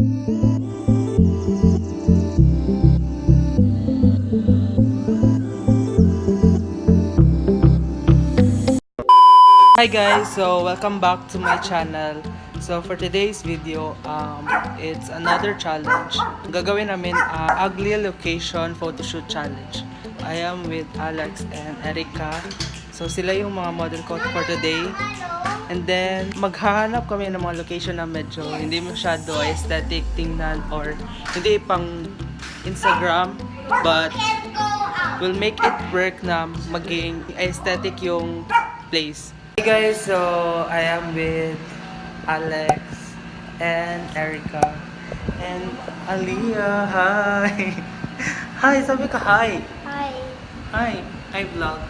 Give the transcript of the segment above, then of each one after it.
Hi guys, so welcome back to my channel. So for today's video, it's another challenge. Gagawin namin ugly location photoshoot challenge. I am with Alex and Erica. So sila yung mga model ko for today. And then maghahanap kami ng mga location na medyo hindi masyado aesthetic tingnan or hindi pang Instagram, but we'll make it work na maging aesthetic yung place. Hey guys, so I am with Alex and Erica and Aliyah. Hi! Hi! Sabi ka hi! Hi. Hi! Hi vlog!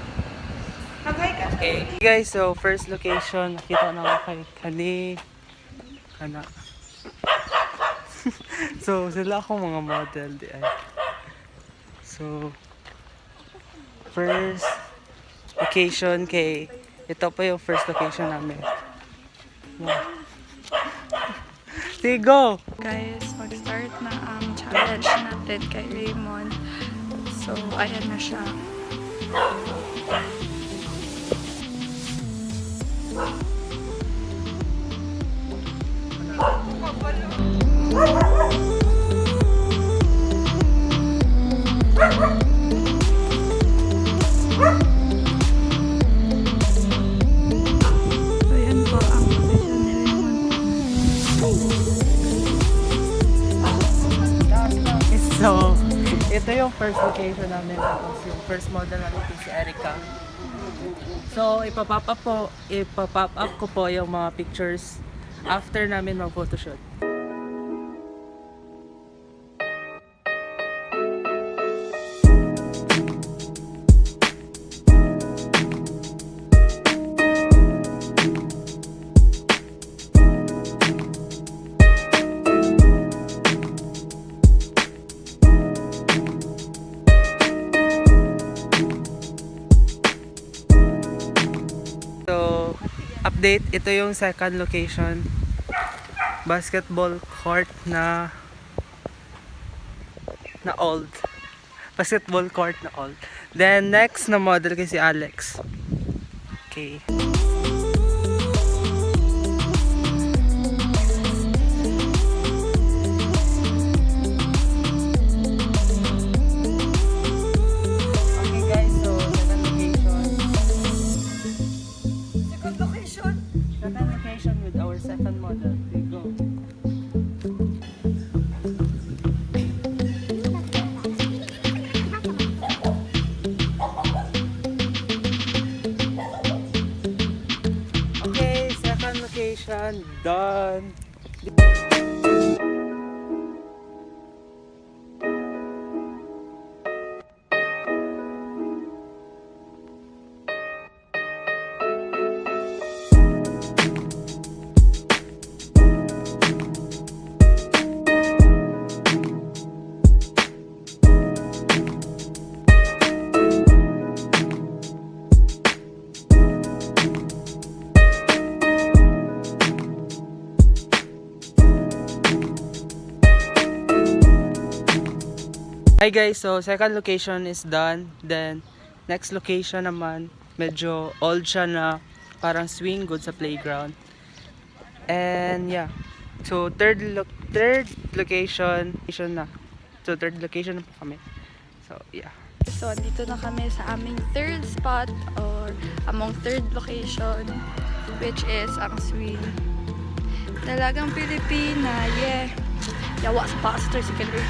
Hi ka. Okay. Hey guys, so first location, nakita na ako kay Kana. So sila akong mga model di ay. So first location kay ito pa yung first location namin. Yeah. Sige, go! Guys, mag-start na ang challenge natin kay Raymond. So, ayan na siya. So, ito yung first location namin. Tapos yung first model namin si Erica. So, ipapop up ko po yung mga pictures after namin mag-photoshoot. So, update, ito yung second location. Basketball court na old. Basketball court na old. Then, next na model kasi Alex. Okay. With our second model, we go. Okay, second location done. Hi guys, so second location is done. Then next location naman, medyo old siya na parang swing good sa playground. And yeah. So third location na. So third location na po kami. So yeah. So, dito na kami sa aming third spot or among third location, which is ang swing. Talagang Pilipina, yeah. Yawa sa pa sa tricycle.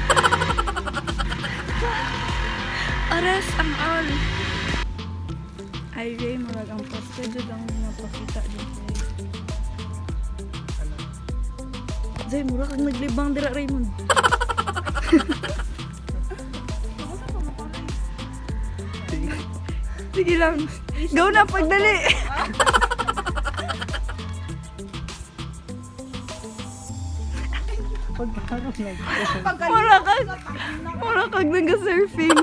Oras ang all. Ay, Ray, malagang poste dyan ang mapakita dito. Zay, mura kang naglibang dira, Raymond. Sige lang. Go na, pagdali. Mura kang nag-surfing.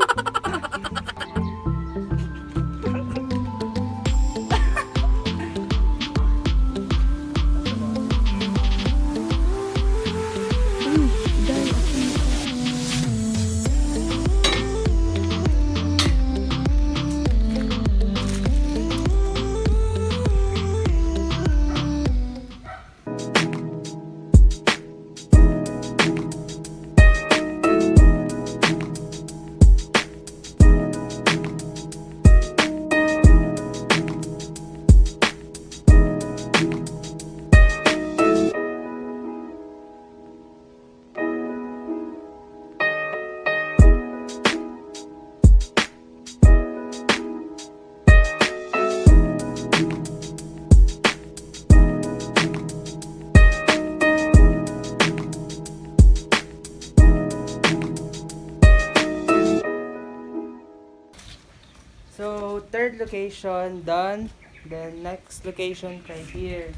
third location done. Then next location kay here.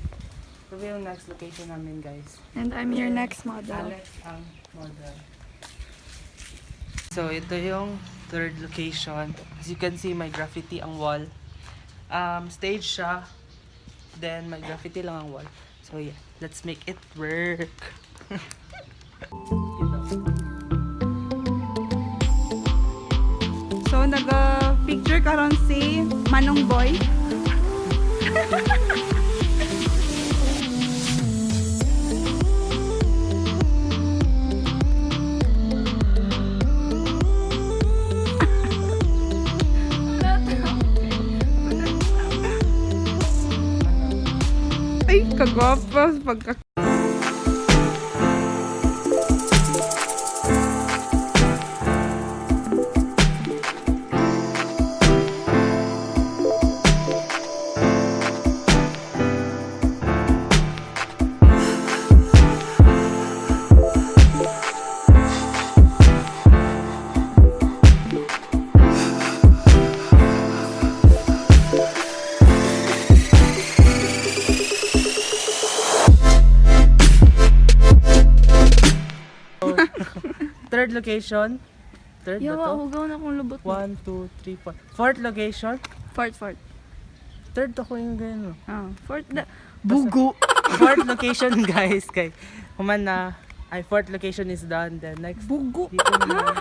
Ito yung next location namin, guys. And I'm your next model. Alex ang model. So ito yung third location. As you can see, may graffiti ang wall. Stage siya. Then may graffiti lang ang wall. So yeah, let's make it work. So, nag-picture karon si Manong Boy. Ay, kagwapo. Pagka... Third location. Third ba to? Yawa, hugaw na akong lubot. 1, 2, 3, 4. Fourth location. Fourth. Third ako yung gano'n. Fourth na. Bugo. Fourth location, guys. Kay human na. Ay, fourth location is done. Then next. Bugo. Dito na.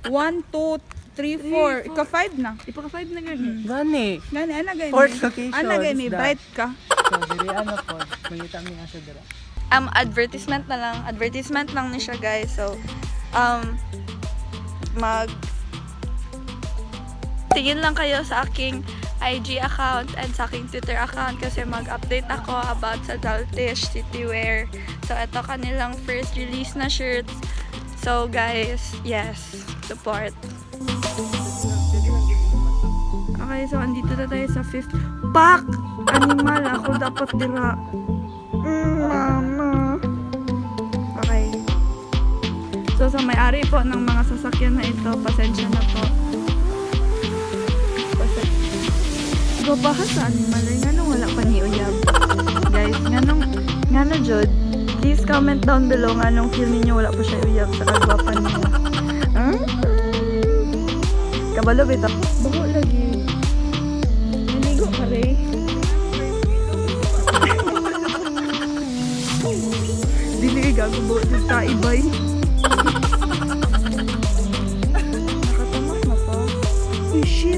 1, 2, 3, 4. Ika-5 na. Ipaka-5 na ganun. Gani. Gani, anagay Fourth location Anagay is may done. bright ka. So, diri ano po. Mangita mi nga siya dira. Advertisement na lang. Advertisement lang ni siya, guys. So, tingin lang kayo sa aking IG account and sa aking Twitter account kasi mag-update ako about sa Daltish Citywear. So, ito kanilang first release na shirts. So, guys, yes, support. Okay, so andito na tayo sa 5th. Pak! Animal, ako dapat dira. Mama. Okay. So, sa may-ari po ng mga sasakyan na ito, pasensya na po. Gobahas sa animal ay nga nung wala pa ni Uyab. Guys, nga na Jod, please comment down below nga nung feel ninyo wala pa siya Uyab sa kagwapa niya. Kabalo bito. Bago lagi. Naligo ka rin. Dili gago sa ibay. Nakatamak na pa. Oh shit.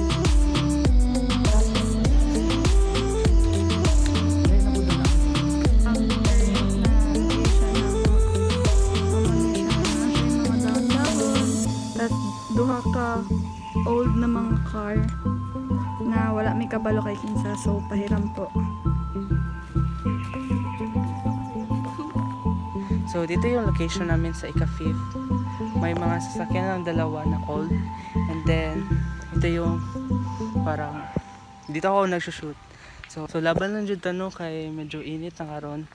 Duha ka old na mga car na wala may kabalo kay kinsa, so pahiram po. So, dito yung location namin sa ika-5th. May mga sasakyan ng dalawa na old. And then, ito yung parang, dito ako nagsushoot. So laban lang dyan tanong kay medyo init na karon.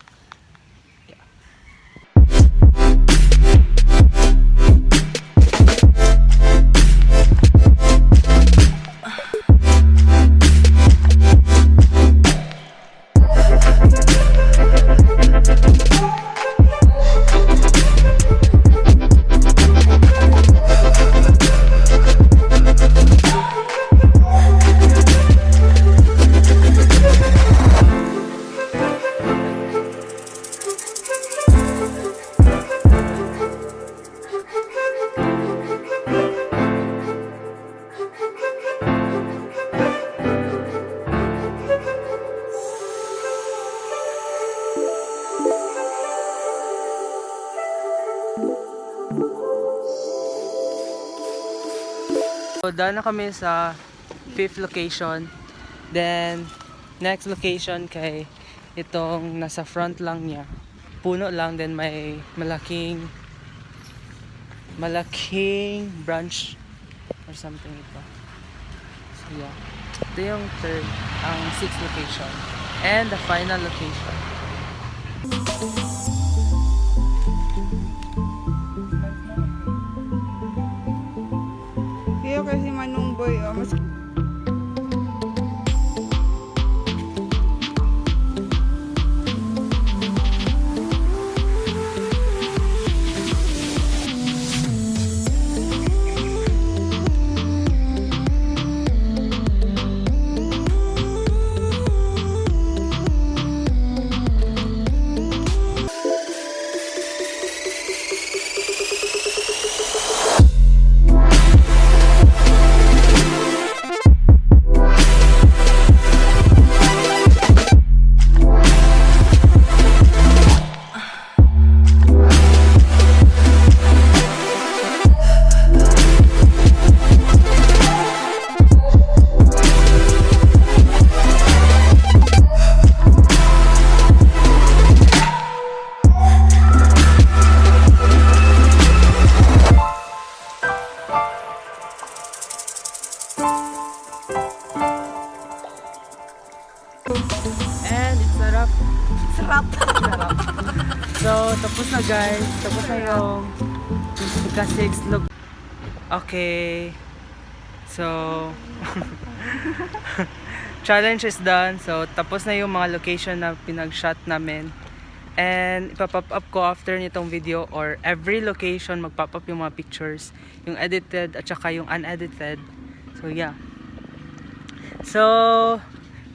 So, daan na kami sa 5th location. Then, next location kay itong nasa front lang niya. Puno lang, then may malaking branch or something ito. So, yeah. Ito yung third, ang 6th location. And the final location. Kaya kasi Manong Boy, mas yung ika-6 look. Okay. So, challenge is done. So, tapos na yung mga location na pinag-shot namin. And ipapop up ko after nitong video, or every location magpop up yung mga pictures, yung edited at saka yung unedited. So, yeah. So,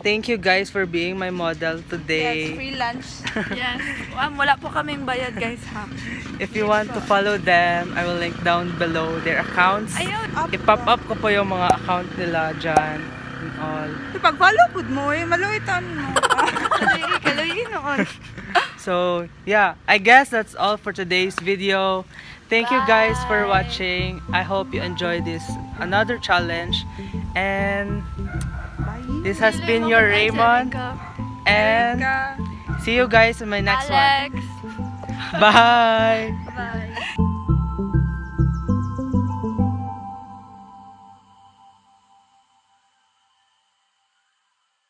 thank you guys for being my model Yes, today. free lunch. Yes. Wala po kaming bayad, guys, ha? If you want to follow them, I will link down below their accounts. Ayun. I-pop up ko po yung mga account nila dyan and all. Pag-follow po mo, maluitan mo. Kaloy noon. So, yeah, I guess that's all for today's video. Thank you guys for watching. I hope you enjoyed this another challenge. And this has been your Raymond. And see you guys in my next one. Alex. Bye! Bye.